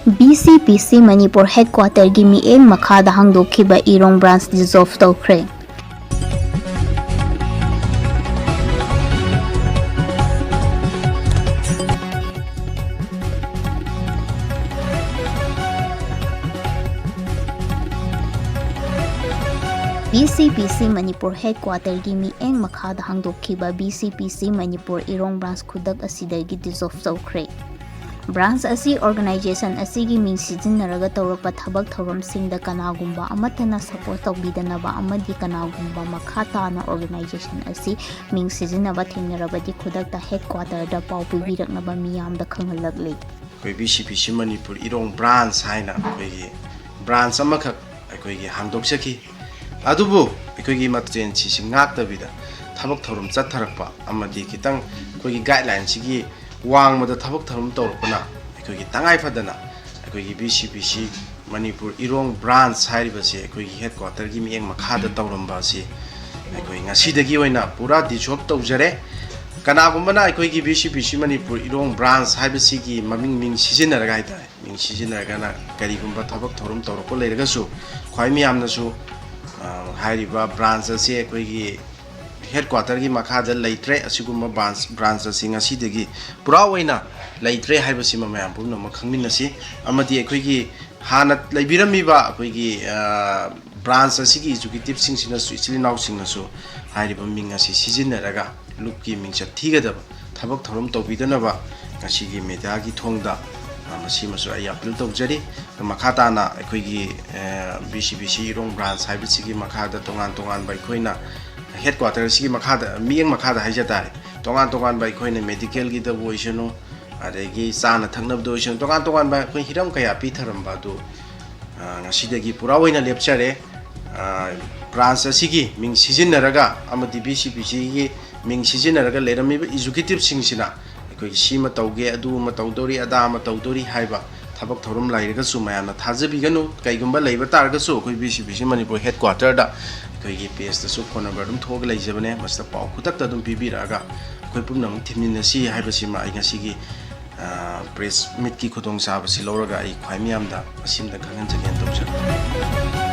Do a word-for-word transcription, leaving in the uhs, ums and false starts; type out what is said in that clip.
B C ꯄꯤ ꯁꯤ ꯃꯅꯤꯄꯨꯔ ꯍꯦꯗꯀ꯭ꯋꯥꯇꯔꯒꯤ ꯃꯤꯠꯌꯦꯡ ꯃꯈꯥꯗ ꯍꯥꯡꯗꯣꯛꯈꯤꯕ ꯏꯔꯣꯡ ꯕ꯭ꯔꯥꯟꯆ ꯗꯤꯖꯣꯜꯚ ꯇꯧꯈ꯭ꯔꯦ꯫ ꯕꯤ ꯁꯤ ꯄꯤ ꯁꯤ ꯃꯅꯤꯄꯨꯔ ꯍꯦꯗꯀ꯭ꯋꯥꯇꯔꯒꯤ ꯃꯤꯠꯌꯦꯡ ꯃꯈꯥꯗ ꯍꯥꯡꯗꯣꯛꯈꯤꯕ ꯕꯤ ꯁꯤ ꯄꯤ ꯁꯤ ꯃꯅꯤꯄꯨꯔ ꯏꯔꯣꯡ ꯕ꯭ꯔꯥꯟꯆ ꯈꯨꯗꯛ ꯑꯁꯤꯗꯒꯤ ꯗꯤꯖꯣꯜꯚ ꯇꯧꯈ꯭ꯔꯦ꯫ ꯕ꯭ꯔꯥꯟꯆ ꯑꯁꯤ ꯑꯣꯔꯒꯅꯥꯏꯖꯦꯁꯟ ꯑꯁꯤꯒꯤ ꯃꯤꯡ ꯁꯤꯖꯤꯟꯅꯔꯒ ꯇꯧꯔꯛꯄ ꯊꯕꯛ ꯊꯧꯔꯝꯁꯤꯡꯗ ꯀꯅꯥꯒꯨꯝꯕ ꯑꯃꯠꯇꯅ ꯁꯄꯣꯔꯠ ꯇꯧꯕꯤꯗꯅꯕ ꯑꯃꯗꯤ ꯀꯅꯥꯒꯨꯝꯕ ꯃꯈꯥ ꯇꯥꯅ ꯑꯣꯔꯒꯅꯥꯏꯖꯦꯁꯟ ꯑꯁꯤ ꯃꯤꯡ ꯁꯤꯖꯤꯟꯅꯕ ꯊꯦꯡꯅꯔꯕꯗꯤ ꯈꯨꯗꯛꯇ ꯍꯦꯗꯀ꯭ꯋꯥꯇꯔꯗ ꯄꯥꯎ ꯄꯤꯕꯤꯔꯛꯅꯕ ꯃꯤꯌꯥꯝꯗ ꯈꯪꯍꯜꯂꯛꯂꯤ꯫ ꯑꯩꯈꯣꯏ ꯕꯤ ꯁꯤ ꯄꯤ ꯁꯤ ꯃꯅꯤꯄꯨꯔ ꯏꯔꯣꯡ ꯕ꯭ꯔꯥꯟꯆ ꯍꯥꯏꯅ ꯑꯩꯈꯣꯏꯒꯤ ꯕ꯭ꯔꯥꯟꯆ ꯑꯃꯈꯛ ꯑꯩꯈꯣꯏꯒꯤ ꯍꯥꯡꯗꯣꯛꯆꯈꯤ꯫ ꯑꯗꯨꯕꯨ ꯑꯩꯈꯣꯏꯒꯤ ꯃꯆꯦꯟꯁꯤꯁꯤ ꯉꯥꯛꯇꯕꯤꯗ ꯊꯕꯛ ꯊꯧꯔꯝ ꯆꯠꯊꯔꯛꯄ ꯑꯃꯗꯤ ꯈꯤꯇꯪ ꯑꯩꯈꯣꯏꯒꯤ ꯒꯥꯏꯗꯂꯥꯏꯟꯁꯤꯒꯤ ꯋꯥꯡꯃꯗ ꯊꯕꯛ ꯊꯧꯔꯝ ꯇꯧꯔꯛꯄꯅ ꯑꯩꯈꯣꯏꯒꯤ ꯇꯉꯥꯏ ꯐꯗꯅ ꯑꯩꯈꯣꯏꯒꯤ ꯕꯤ ꯁꯤ ꯄꯤ ꯁꯤ ꯃꯅꯤꯄꯨꯔ ꯏꯔꯣꯡ ꯕ꯭ꯔꯥꯟꯆ ꯍꯥꯏꯔꯤꯕꯁꯤ ꯑꯩꯈꯣꯏꯒꯤ ꯍꯦꯗꯀ꯭ꯋꯥꯇꯔꯒꯤ ꯃꯤꯠꯌꯦꯡ ꯃꯈꯥꯗ ꯇꯧꯔꯝꯕ ꯑꯁꯤ ꯑꯩꯈꯣꯏ ꯉꯁꯤꯗꯒꯤ ꯑꯣꯏꯅ ꯄꯨꯔꯥ ꯗꯤꯖꯣꯜꯚ ꯇꯧꯖꯔꯦ꯫ ꯀꯅꯥꯒꯨꯝꯕꯅ ꯑꯩꯈꯣꯏꯒꯤ ꯕꯤ ꯁꯤ ꯄꯤ ꯁꯤ ꯃꯅꯤꯄꯨꯔ ꯏꯔꯣꯡ ꯕ꯭ꯔꯥꯟꯆ ꯍꯥꯏꯕꯁꯤꯒꯤ ꯃꯃꯤꯡ ꯃꯤꯡ ꯁꯤꯖꯤꯟꯅꯔꯒ ꯍꯥꯏꯇꯥꯔꯦ, ꯃꯤꯡ ꯁꯤꯖꯤꯟꯅꯔꯒꯅ ꯀꯔꯤꯒꯨꯝꯕ ꯊꯕꯛ ꯊꯧꯔꯝ ꯇꯧꯔꯛꯄ ꯂꯩꯔꯒꯁꯨ ꯈ꯭ꯋꯥꯏ ꯃꯌꯥꯝꯅꯁꯨ, ꯑ, ꯍꯥꯏꯔꯤꯕ ꯕ꯭ꯔꯥꯟꯆ ꯑꯁꯤ ꯑꯩꯈꯣꯏꯒꯤ ꯍꯦꯗꯀ꯭ꯋꯥꯇꯔꯒꯤ ꯃꯈꯥꯗ ꯂꯩꯇ꯭ꯔꯦ, ꯑꯁꯤꯒꯨꯝꯕ ꯕ꯭ꯔꯥꯟꯆ, ꯕ꯭ꯔꯥꯟꯆ ꯑꯁꯤ ꯉꯁꯤꯗꯒꯤ ꯄꯨꯔꯥ ꯑꯣꯏꯅ ꯂꯩꯇ꯭ꯔꯦ ꯍꯥꯏꯕꯁꯤꯃ ꯃꯌꯥꯝ ꯄꯨꯝꯅꯃꯛ ꯈꯪꯃꯤꯟꯅꯁꯤ꯫ ꯑꯃꯗꯤ ꯑꯩꯈꯣꯏꯒꯤ ꯍꯥꯟꯅ ꯂꯩꯕꯤꯔꯝꯃꯤꯕ ꯑꯩꯈꯣꯏꯒꯤ, ꯑ, ꯕ꯭ꯔꯥꯟꯆ ꯑꯁꯤꯒꯤ ꯑꯦꯛꯖꯤꯀ꯭ꯌꯨꯇꯤꯚꯁꯤꯡꯁꯤꯅꯁꯨ, ꯏꯆꯤꯜ ꯏꯅꯥꯎꯁꯤꯡꯅꯁꯨ ꯍꯥꯏꯔꯤꯕ ꯃꯤꯡ ꯑꯁꯤ ꯁꯤꯖꯤꯟꯅꯔꯒ ꯂꯨꯞꯀꯤ ꯃꯤꯡꯆꯠ ꯊꯤꯒꯗꯕ ꯊꯕꯛ ꯊꯧꯔꯝ ꯇꯧꯕꯤꯗꯅꯕ ꯉꯁꯤꯒꯤ ꯃꯦꯗꯤꯌꯥꯒꯤ ꯊꯣꯡꯗ, ꯑ, ꯃꯁꯤꯃꯁꯨ ꯑꯩ ꯑꯄꯤꯜ ꯇꯧꯖꯔꯤ꯫ ꯑꯗꯨ ꯃꯈꯥ ꯇꯥꯅ ꯑꯩꯈꯣꯏꯒꯤ, ꯑ, B C B C ꯏꯔꯣꯡ branch ꯍꯥꯏꯕꯁꯤꯒꯤ ꯃꯈꯥꯗ ꯇꯣꯉꯥꯟ ꯇꯣꯉꯥꯟꯕ ꯑꯩꯈꯣꯏꯅ ꯍꯦꯗꯀ꯭ꯋꯥꯇꯔꯁꯤꯒꯤ ꯃꯈꯥꯗ, ꯃꯤꯠꯌꯦꯡ ꯃꯈꯥꯗ ꯍꯥꯏꯖ ꯇꯥꯔꯦ, ꯇꯣꯉꯥꯟ ꯇꯣꯉꯥꯟꯕ ꯑꯩꯈꯣꯏꯅ ꯃꯦꯗꯤꯀꯦꯜꯒꯤꯗꯕꯨ ꯑꯣꯏꯁꯅꯨ, ꯑꯗꯒꯤ ꯆꯥꯅ ꯊꯛꯅꯕꯗ ꯑꯣꯏꯁꯅꯨ, ꯇꯣꯉꯥꯟ ꯇꯣꯉꯥꯟꯕ ꯑꯩꯈꯣꯏ ꯍꯤꯔꯝ ꯀꯌꯥ ꯄꯤꯊꯔꯝꯕ ꯑꯗꯨ, ꯑ, ꯉꯁꯤꯗꯒꯤ ꯄꯨꯔꯥ ꯑꯣꯏꯅ ꯂꯦꯞꯆꯔꯦ꯫ ꯑ, ꯕ꯭ꯔꯥꯟꯆ ꯑꯁꯤꯒꯤ ꯃꯤꯡ ꯁꯤꯖꯤꯟꯅꯔꯒ ꯑꯃꯗꯤ ꯕꯤ ꯁꯤ ꯕꯤ ꯁꯤꯒꯤ ꯃꯤꯡ ꯁꯤꯖꯤꯟꯅꯔꯒ ꯂꯩꯔꯝꯃꯤꯕ ꯑꯦꯛꯖꯤꯀ꯭ꯌꯨꯇꯤꯚꯁꯤꯡꯁꯤꯅ ꯑꯩꯈꯣꯏꯒꯤ ꯁꯤꯃ ꯇꯧꯒꯦ, ꯑꯗꯨ ꯑꯃ ꯇꯧꯗꯣꯔꯤ, ꯑꯗꯥ ꯑꯃ ꯇꯧꯗꯣꯔꯤ ꯍꯥꯏꯕ ꯊꯕꯛ ꯊꯧꯔꯝ ꯂꯩꯔꯒꯁꯨ ꯃꯌꯥꯝꯅ ꯊꯥꯖꯕꯤꯒꯅꯨ꯫ ꯀꯩꯒꯨꯝꯕ ꯂꯩꯕ ꯇꯥꯔꯒꯁꯨ ꯑꯩꯈꯣꯏ B C B C Manipur ꯍꯦꯗꯀ꯭ꯋꯥꯇꯔꯗ ꯑꯩꯈꯣꯏꯒꯤ ꯄꯦꯖꯇꯁꯨ ꯐꯣꯟ ꯅꯝꯕꯔ ꯑꯗꯨꯝ ꯊꯣꯛꯑꯒ ꯂꯩꯖꯕꯅꯦ꯫ ꯃꯁꯤꯗ ꯄꯥꯎ ꯈꯨꯗꯛꯇ ꯑꯗꯨꯝ ꯄꯤꯕꯤꯔꯛꯑꯒ ꯑꯩꯈꯣꯏ ꯄꯨꯝꯅꯃꯛ ꯊꯤꯃꯤꯟꯅꯁꯤ ꯍꯥꯏꯕꯁꯤꯃ ꯑꯩ ꯉꯁꯤꯒꯤ ꯄ꯭ꯔꯦꯁ ꯃꯤꯠꯀꯤ ꯈꯨꯗꯣꯡꯆꯥꯕꯁꯤ ꯂꯧꯔꯒ ꯑꯩ ꯈ꯭ꯋꯥꯏ ꯃꯤꯌꯥꯝꯗ ꯃꯁꯤꯝꯇ ꯈꯪꯍꯟꯖꯒꯦꯅ ꯇꯧꯖꯕꯅꯤ꯫